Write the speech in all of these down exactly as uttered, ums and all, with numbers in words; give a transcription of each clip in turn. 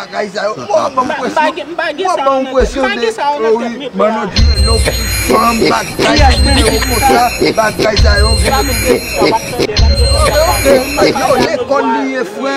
Bagay sa yo, mwen ban m presyon, mwen ban m presyon de, oh wi, mano di lè w fanm, bagay sa yo konsa, bagay sa yo. Yo, lekòl li ye, frè,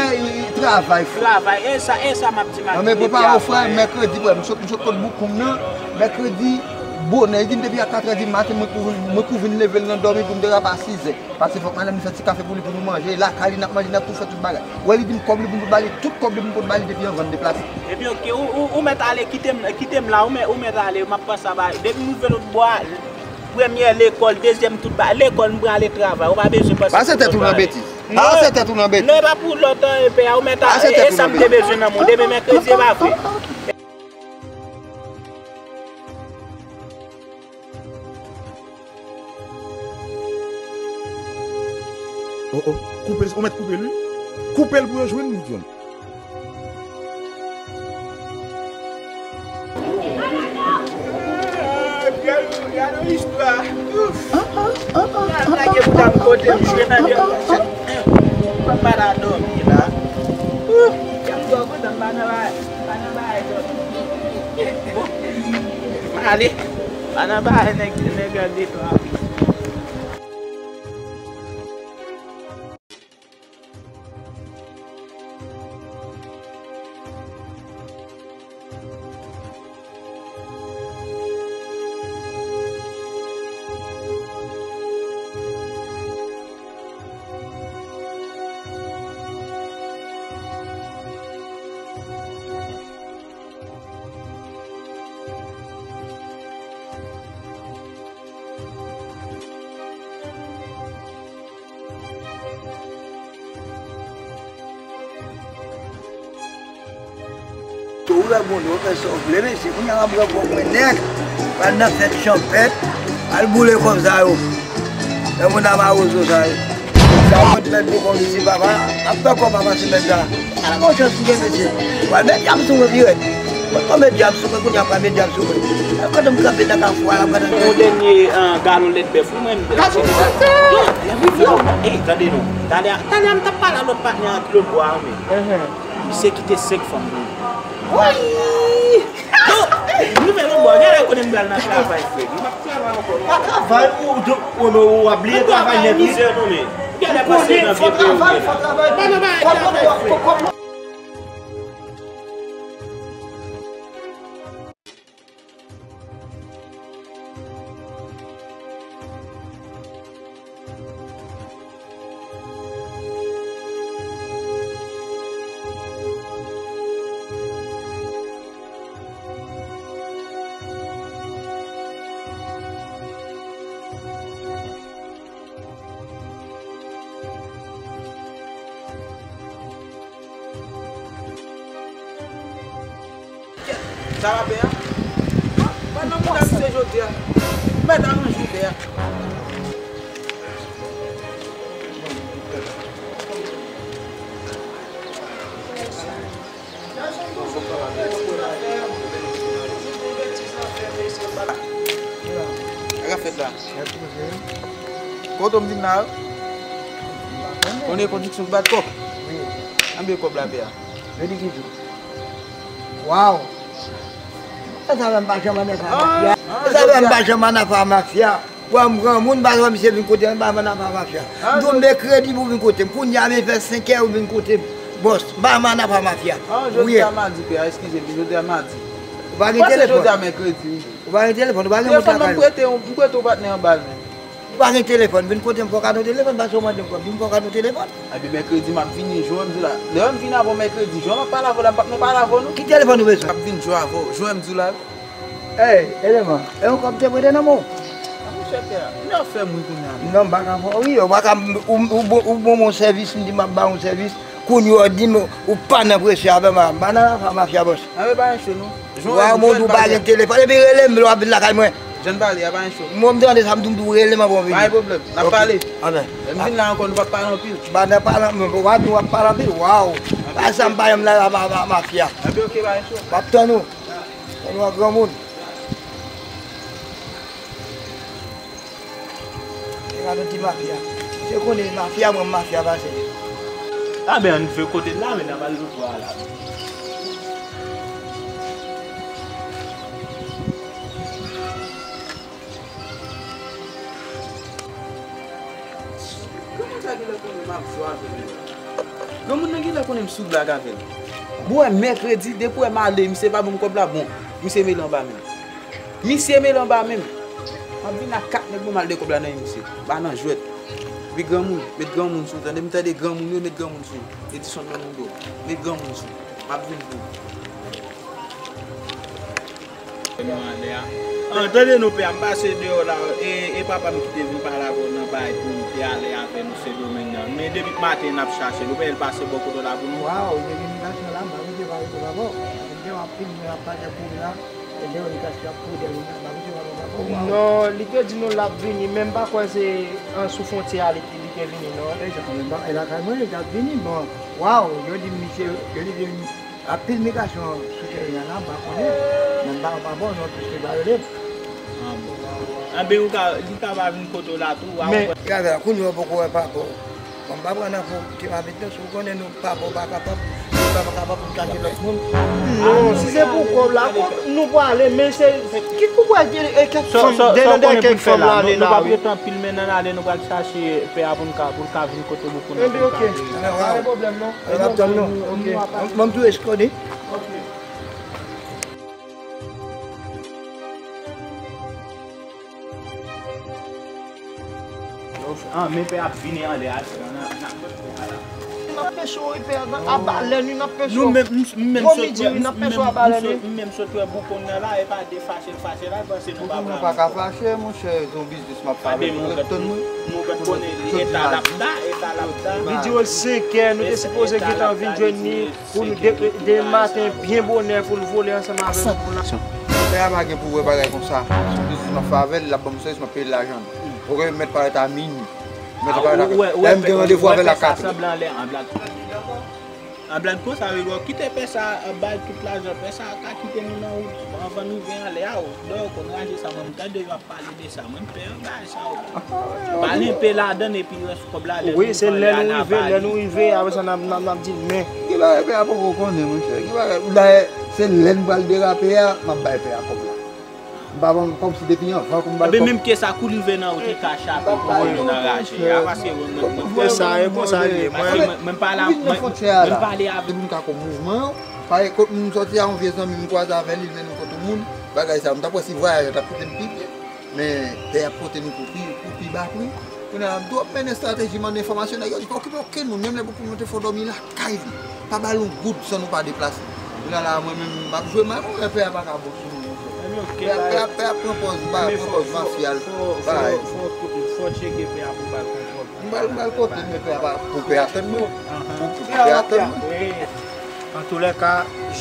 travay, frè. Travay, e sa, e sa m ap di. Nan men prepare w, frè, mèkredi, frè, m sot, m sot kot boukoum nan, mèkredi, bonè, li di m depi a katrè di maten, mwen kou vin, mwen kou vin leve l nan dòmi pou m te rap a sizè. Paske fòk madanm li fè ti kafe pou li, pou nou manje. Lakay li n ap manje, n ap tou fè tout bagay. Wè, li di m kòb li pou m pot ba li, tout kòb li pou m pot ba li depi anvan n deplase. Ebyen, oke, ou, ou, ou mèt ale, kite m, kite m la, ou mèt, ou mèt ale, m ap panse a bagay. Depi m rive lòtbò a, premyè lekòl, dezyèm tout bagay, lekòl, m prale travay, ou pa bezwen panse. Pase tèt ou nan betiz. Pase tèt ou nan betiz. Non, e pa pou lòt an, e pè a, ou mèt ale, e sa m te bezwen nan mwen, demen mèkredi, e pa vre. Oh, oh, koupe, ou mèt koupe l, wi. Koupe l pou yo jwenn li, John. Gade yon istwa. Ouf. Gade lage pou dam kote m jwe nan dèyè. Mwen pa ta dòmi la. Ouf. Kè m dò kontan, m pa nan bagay, m pa nan bagay dòmi. Bon. M ale. Pa nan bagay nèg, nèg an detwa. Ou wè bon, ou fè sa w vle, mesye. Kounye a m ap pran kòb mwen nèt, pral nan fèt chanpèt, al boule kòb sa yo. Lè moun ap awozo sa yo. Sa mwen t mèt pou kòm isi papa, ap fè kòb papa se mèt sa. Ala bon chans m gen mesye. Pral met dyab sou mwen pi rèd. Mwen pral met dyab sou mwen, kounye a pral met dyab sou mwen. Kote m kanpe nan kafou a la, m pral nan yon dènye, ah, galon lèt bèf wi mwen. Gad yon sante! Yo, lè m rive la, ey, tande non. Talè a, talè a m t ap pale a lòt patnè a ki lòt bò a wi men. Misye kite senk fanm pou li. Woy! Yo, m rive lòt bò, genlè konnen m pral nan travay, frè. M p ap travay ankò non. Pa travay, ou, ou, ou, ou ap bliye travay nèt wi. Mizè non men. Genlè pase nan vye peyi. Fò travay, fò travay. Fò travay, frè. Sa va pè a? Pandan moun ap se jodi a, mèt aranje pè a. Sa k ap fèt la? Kote w m vin la yo? Konnen konstriksyon ki bat kòb? Anben kòb la pè a. Yo di ki jou? Waw! E sa fè m pa janm ann afè a mafya. E sa fè m pa janm ann afè a mafya. Wè m granmoun, m pa wè misye vin kote m, m pa janm ann afè a mafya. M di w mèkredi pou w vin kote m. Kounye a men fè senk è ou vin kote m. Bòs, m pa janm ann afè a mafya. An, jodi a madi, pè a, eskize m, jodi a madi. Ou pa gen telefòn? Pase jodi a mèkredi wi. Ou pa gen telefòn, ou pa gen mont lakay ou. Telefòn nan m prete, m prete yon patnè anba l menm. Ou pa gen telefòn, vin kote m fò w ka gen yon telefòn, paske w mande m kòb, vin fò w ka gen yon telefòn. Epi mèkredi m ap vini, jwenn m di w la. Lè m vin avè w mèkredi, jwenn m ap pale avè w la, m p ap nan pale avè w non. Ki telefòn ou bezwen? M ap vin jwenn avè w, jwenn m di w la wi. Ey, eleman, e yon kòb te prete nan men w? A monchè pè a, kounye a w fè m ri kounye a. Non, m pa ka fè w ri, ou pa ka, ou, ou, ou, ou bon, bon sèvis, m di m ap ba w yon sèvis, kounye a w di m ou pa nan presyon avè m, m pa nan afè a mafya bòs. Anben pa gen cho non. Wa, mwen di w pa gen telefòn, epi rele m lè w ap vin lakay mwen. Jan n pale a, pa gen cho. Mwen m tande sa, m di w rele m anvan w vini. Pa gen pwoblèm, n ap pale. Anben. Lè m vin la ankò, nou p ap pale anpil. M pa nan pale, w ap di w ap pale anpil, waw. Anben. Pa sa m pa janm la, ma, ma, mafya. Anben, oke, pa gen cho. M ap tann ou. Tann ou an granmoun. Se pa nou ti mafya. Se konnen mafya, mwen mafya pase. Anben, ann fè kote n la, men n ap al lòt bò a la. M ap jwe avè l. Granmoun nan genlè konnen m sou blag avè l. Bon, wè mèkredi, depi wè m ale, misye pa ban m kòb la, bon, misye mele anba menm. Misye mele anba menm. M ap vin ak kat nèg pou m al de kòb la nan men misye. Pa nan jwèt. Epi granmoun, met granmoun sou, tande, m tande granmoun yo, met granmoun sou. Edison nan moun do. Met granmoun sou. M ap vin pou ou. An, tande non pè a, m pase deyò la, e, e papa m ki te vin pale avè w nan bagay pou m te ale avè nou Sendomeng nan. Men depi maten n ap chache l, ou pa wè l pase bò kote w la pou nou? Waw, Veronika se la, m pa vle pa reponn ankò. Gen anpil moun ap pale pou la, e Veronika se ap pou Veronika, m pa vle pa reponn ankò. Waw. Non, li te di nou l ap vini, men m pa kwè se an sou fwontyè a li te, li te vini, non. E jan, men bon, e lakay mwen, li t ap vini, bon, waw, yo di misye, yo di Anpil migrasyon sou teren an la, m pa konnen. Men m pa, pa bon, non, piske m pa rele. Ah bon. Anben, ou ka, li ka pa vin kote w la tou, a. Men, gade la, kounye a w poko wè papa w. Bon, m pa pran nan pou ti mabit non, si w konnen nou papa w pa kapab, nou pa kapab pou n chache lòt moun. Non, si se pou kòb la, kòb nou pwale, men se, se kit pou pwale, e kèk fanm, de nan de kèk fanm la ale la, wi. Nou p ap rete anpil, men n ale, nou pral chache pè a pou n ka, pou l ka vin kote nou, pou n ka vin. Enben, oke. Pa gen pwoblèm, non. Alò, m ap tann nou. Ok. Ban m tou eskode. Ah, men pè ap vini anlè a, n ap, n ap, n ap. N ap pèse w, pè a, a balèn, wi, n ap pèse w. Nou menm, m, m menm sot wè, m, m, m, m, m sot wè Boukonn nan la, e pa de fache l fache la, l panse nou pa pral. Nou pa ka fache, monchè, se yon biznis m ap fè avèk nou, ret tann mwen. Nou ret konnen eta l ap ta, eta l ap ta. Li di w senkè, nou te sipoze gentan vin jwenn li. Pou nou de, de maten byen bonè pou l vole ansanm avè nou pou n a. Pè a pa gen pou wè bagay konsa. Se yon biznis m ap fè avè l, l ap ban m sèvis, m ap peye l lajan l. Oke, mèt parèt a mini. Mèt parèt a. Dayè m gen randevou avè l a katè. An blag konsa, vle di w kite pè sa, bay tout lajan pè sa, ka kite nou nan wout anvan n rive anlè a. Dayè w konn raje sa, mwen m tande yo ap pale de sa, mwen m pè bagay sa yo. Pale enpe ladan l epi rès kòb la lè nou rive, lè nou rive, apre sa n ap, n ap, n ap di l men. Ki bagay pè a poko konnen, monchè? Ki bagay? Dayè, se lè n pral derape a, m ap bay pè a kòb la. M pa ban, kòmsi depi anvan pou m ba l kòb. Enben menm ke sa kou rive nan ou te ka chape pou ou nan raje a, paske mwen, mwen, mwen, e sa, e konsa l ye, mwen, mwen, mwen pale, mwen, mwen pale avè. Depi m ka konn mouvman yo, paske kot m sòti a, yon vye zanmi m kwaze avè l, li mennen m kot yon moun, bagay sa, m t ap wè si vwayajè t ap kite m pi byen. Men pè ap pote nou pou pi, pou pi ba pri. Kounye a, m tou ap mennen estrateji, mande enfòmasyon, nèg yo di pa okipe okenn moun, menm lè pou nou te fè w dòmi lakay li. Pa ba l yon goud san nou pa deplase. Kounye a la, mwen menm, m ap jwe mal, mwen wè pè a pa ka bon sou nou, monchè. Pè a, pè a, pè a pran pòz, ba, pran pòz mafya l. Fò, fò, fò, fò tcheke pè a pou ba l kontwòl. M ba l, m ba l kote, men pè a pa, pou pè a tann mwen. Pou, pou pè a tann mwen. Antoulèka,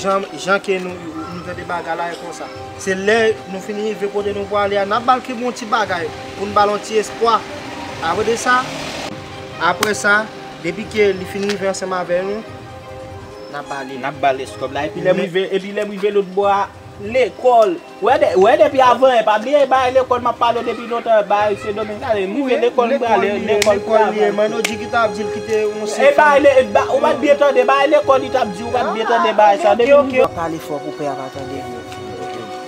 jan, jan ke nou, nou tande bagay la e konsa. Se lè nou fin rive kote nou pwale a, n ap ba l kèk bon ti bagay pou n ba l yon ti espwa. Apre de sa, apre sa, depi ke li fin rive ansanm avè nou, n ap ba li. N ap ba l eskòb la, epi lè m rive, epi lè m rive lòt bò a, lekòl. Wè de, wè depi avan, pa bliye bagay lekòl m ap pale w depi lontan, bagay Sendomeng sa, m rive lekòl m prale, lekòl pou avan. Mano di ki t ap di l kite yon seri. E bagay le, ba, ou pa t byen tande, bagay lekòl li t ap di, ou pa t byen tande bagay sa, depi m rive. W ap pale fò pou pè a pa tande.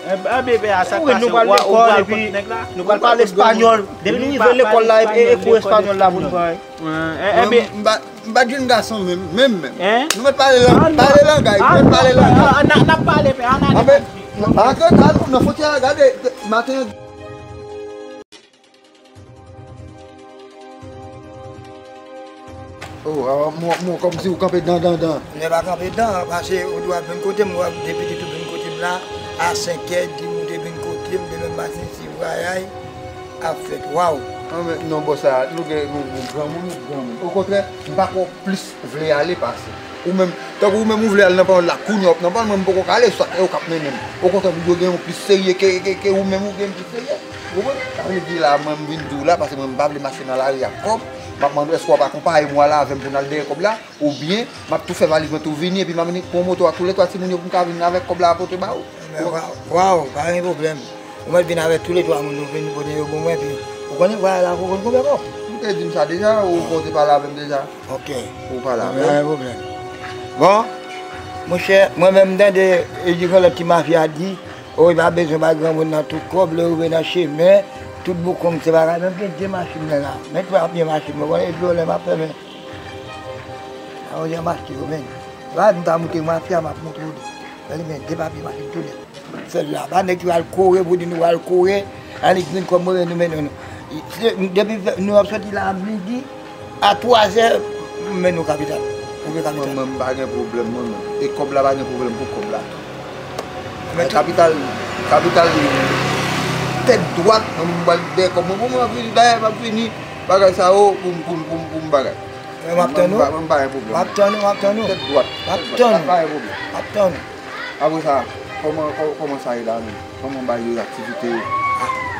Enben pè a, sa k pase, ou pa, ou pral kont nèg la? Nou pral pale espanyòl, depi nou rive lekòl la, e, e kou espanyòl la pou n pran. Enben, M pa t jenn gason menm, menm, menm. Nou mèt pale lang, pale langay, nou mèt pale langay. N ap pale, pè, ann ale. Antre, al, nan fwontyè a, gade, maten an. Oh, mwen, mwen, kòmsi ou kanpe dan, dan, dan. Mwen pa kanpe dan, paske ou dwe vin kote m, ou wè depi tout vin kote m la, a senkè, di m ou te vin kote m, demen maten, si vwayay ap fèt. Waw! Non, men, non, bò sa, nou gen, nou, nou granmoun, nou granmoun. Okontrè, m pa ko plis vle ale pase. Ou menm, tankou ou menm ou vle al nan pawòl la, kounye a w ap nan pawòl, mwen m poko ka ale, sa yo k ap mennen m. Okontrè, yo gen yon plis serye ke, ke, ke ou menm ou gen plis serye. Ou konprann? Sa vle di la, mwen m vin di w la, pase mwen m pa vle mache nan lari ak kòb. M ap mande w, èske w ap akonpaye m, w ale avè m pou n al dèyè kòb la, oubyen m ap tou fè valiz mwen tou vini, epi m ap vini pran moto ak toulètwa timoun yo pou m ka vin avèk kòb la pote ba ou. Waw, pa gen pwoblèm. Ou mèt vin avèk toulètwa moun yo vin pote yo pou mwen, epi ou konnen vwayaj la, ou konn konbyen kòb. Ou te di m sa deja, ou, ou te pale avè m deja. Ok. Ou pale avè m. Pa gen pwoblèm. Bon, monchè, mwen menm m tande, e, di yon lòt ti mafya di, o, li pa bezwen bay granmoun nan tout kòb, lè yo rive nan chemen, tout boukong se bagay, menm gen de machin mwen la. Men twa byen machin mwen, bon, e vyolè m ap fè, men Yon jan m achte yo, men. La, m ta montre mafya, m ap montre w li. Gade, men, de papye machin tou nèt. Sèl la, pa nèg ki pral kore pou di nou pral kore, ale ki vin kòb mwen, nou mennen nou. Se, depi nou ap soti la a midi, a twazè, m mennen nou kapital. Ou vle kapital. Mwen, mwen, m pa gen pwoblèm, mwen, mwen. E kòb la pa gen pwoblèm pou kòb la. Men kapital, kapital, tèt dwat, mwen, mwen pral dèyè kòb mwen. Bon, mwen ap vini, dayè, m ap vini. Bagay sa yo, pou m, pou m, pou m, pou m bagay. Men m ap tann ou. Mwen, mwen, mwen pa gen pwoblèm. M ap tann ou, m ap tann ou. Tèt dwat, m ap tèt dwat, tann ou. M pa gen pwoblèm. M ap tann ou. Apre sa, kòman, kò-, kòman sa ye la menm? Kòman w bay yo aktivite yo?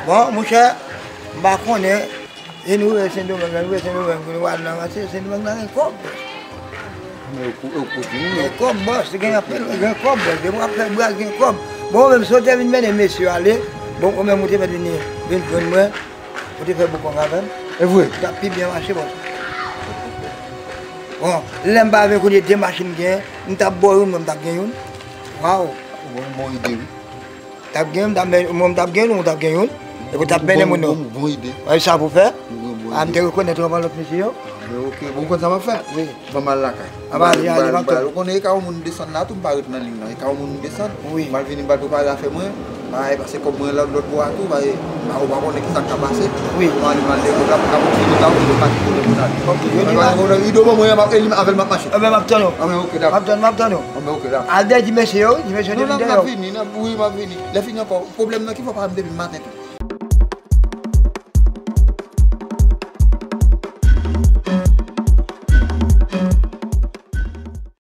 Bon, monchè, m pa konnen, e nou rive Sendomeng, lè nou rive Sendomeng, nou al nan ranse, Sendomeng nan gen kòb. Men yo kou-, yo kouzin nou. Gen kòb, bòs, gen anpil, gen kòb, bòs. Depi w ap fè bras, gen kòb. Bon, ou menm, si w te vin mennen mesye yo ale, bon, ou menm, ou te mèt vin, vin jwenn mwen, ou te fè boukong avè m. E vre? T ap pi byen mache, bòs. Bon, lè m pa vin kounye de machin m genyen, m t ap ba w youn, mwen, m t ap gen youn. Waw. Bon, bon ide, wi. T ap gen, m t ap men-, mwen, m t ap gen youn, ou t ap gen youn. Epi w t ap mennen moun yo. Bon, bon, bon ide. Wè sa pou fè? Bon, bon ide. A, m te rekonèt ou anba lòt mesye yo. Men oke, bon, ou konn sa m ap fè? Wi. Ban m al lakay. A, ba, ale, ale, m ap tann. Ou konnen e ka yon moun desann la tou, m pa ret nan liy nan. E ka yon moun desann. Wi. M al vini, m al prepare afè mwen. Bay, pase kòb mwen lòt, lòt bò a tou, bay, m pa, ou pa konnen kisa k ka pase. Wi. M al, m al lekòl la, m ka fini la, ou pa gen pwoblèm pou n ale. Ok, yo di la. Ido ban mwen, m ap, e li, avè l m ap mache. Anben, m ap tann ou. Anben, oke, dakò. M ap tann, m ap tann ou. Anben, oke, dakò. Al dèyè ti mesye yo, ti mesye yo te vin dèyè w. Non, non, m ap vini, wi, m ap vini. Lè fini ankò, pwoblèm nan ki fè w pa wè m depi maten tou.